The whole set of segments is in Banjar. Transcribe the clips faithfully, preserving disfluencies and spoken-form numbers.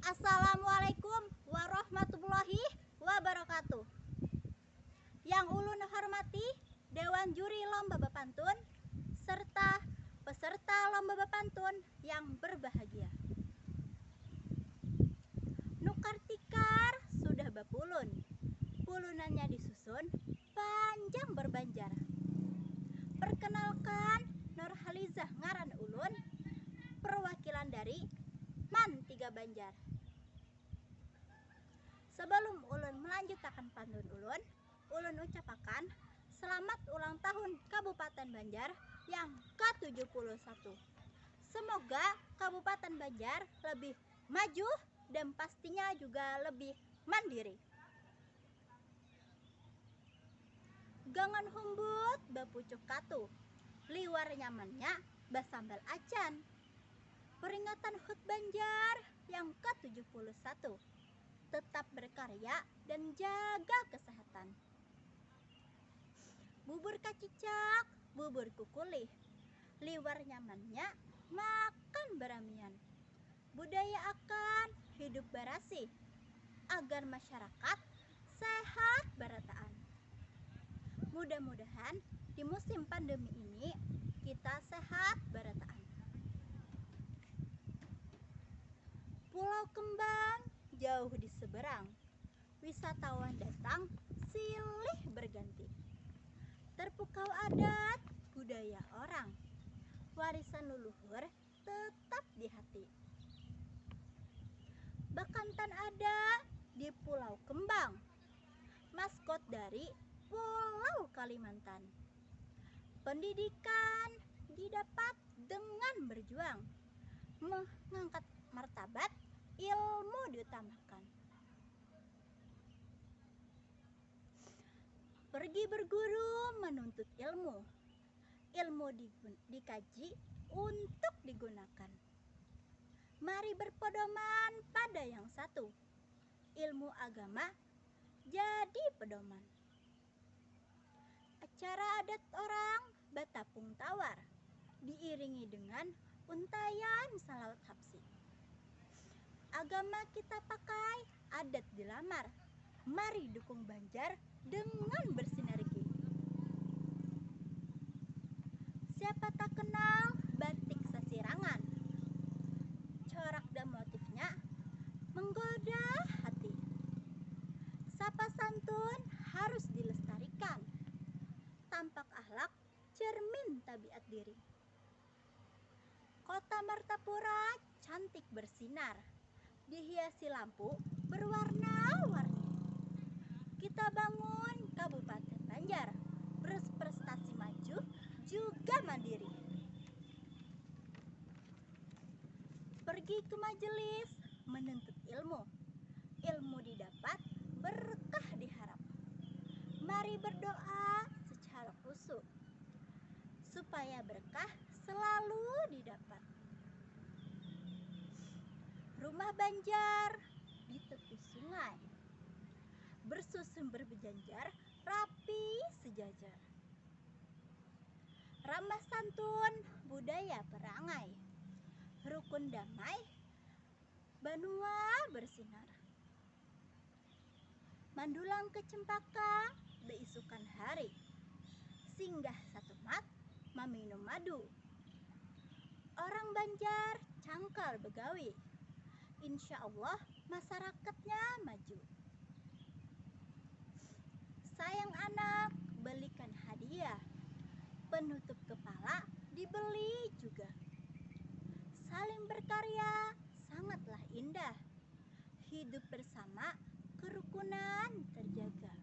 Assalamualaikum warahmatullahi wabarakatuh. Yang ulun hormati Dewan Juri Lomba Bapantun serta peserta lomba bapantun yang berbahagia. Nukar tikar sudah bapulun, pulunannya disusun panjang berbanjar. Perkenalkan, Nurhalizah ngaran ulun, perwakilan dari Man Tiga Banjar. Sebelum ulun melanjutakan pantun ulun, ulun ucapakan selamat ulang tahun Kabupaten Banjar yang ke tujuh puluh satu. Semoga Kabupaten Banjar lebih maju dan pastinya juga lebih mandiri. Gangan humbut bapucuk katu, liwar nyamannya basambal acan. Peringatan hut Banjar yang ke tujuh puluh satu. Tetap berkarya dan jaga kesehatan. Bubur kacicak, bubur kukulih. Liwar nyamannya makan beramian. Budaya akan hidup barasih agar masyarakat sehat barataan. Mudah-mudahan di musim pandemi ini kita sehat barataan. Pulau Kembang jauh di seberang, wisatawan datang silih berganti. Terpukau adat budaya orang, warisan leluhur tetap di hati. Bakantan ada di Pulau Kembang, maskot dari Pulau Kalimantan. Pendidikan didapat dengan berjuang, mengangkat martabat, ilmu diutamakan. Pergi berguru menuntut ilmu. Ilmu digun- dikaji untuk digunakan. Mari berpedoman pada yang satu. Ilmu agama jadi pedoman. Acara adat orang batapung tawar diiringi dengan untayan salawat habsyi. Agama kita pakai, adat dilamar. Mari dukung Banjar dengan bersinergi. Siapa tak kenal batik sasirangan? Corak dan motifnya menggoda hati. Sapa santun harus dilestarikan. Tampak akhlak cermin tabiat diri. Kota Martapura cantik bersinar, dihiasi lampu berwarna-warni. Kita bangun Kabupaten Banjar berprestasi maju juga mandiri. Pergi ke majelis menuntut ilmu. Ilmu didapat, berkah diharap. Mari berdoa secara khusyuk supaya berkah selalu didapat. Rumah Banjar di tepi sungai, bersusun berjejer, rapi sejajar. Ramah santun, budaya perangai, rukun damai, banua bersinar. Mandulang ke cempaka beisukan hari, singgah satumat maminum madu. Orang Banjar cangkal begawi, insya Allah masyarakatnya maju. Sayang anak, belikan hadiah, penutup kepala dibeli juga. Saling berkarya sangatlah indah. Hidup bersama, kerukunan terjaga.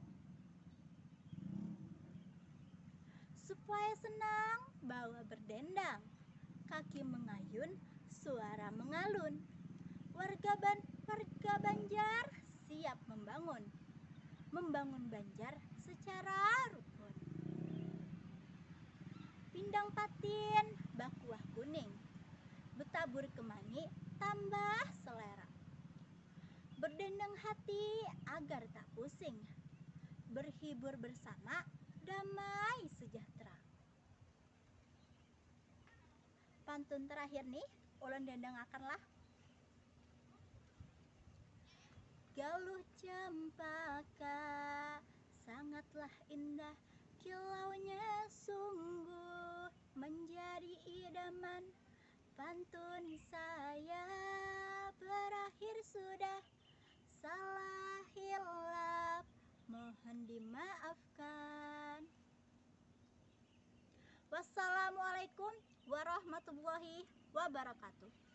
Supaya senang, bawa berdendang. Kaki mengayun, suara mengalun. Warga, ban, warga Banjar siap membangun. Membangun Banjar secara rukun. Pindang patin bakuah kuning, betabur kemangi tambah selera. Berdendang hati agar tak pusing, berhibur bersama damai sejahtera. Pantun terakhir nih, ulun dendangakan lah. Galuh cempaka sangatlah indah, kilaunya sungguh menjadi idaman. Pantun saya berakhir sudah, salah hilap mohon dimaafkan. Wassalamualaikum warahmatullahi wabarakatuh.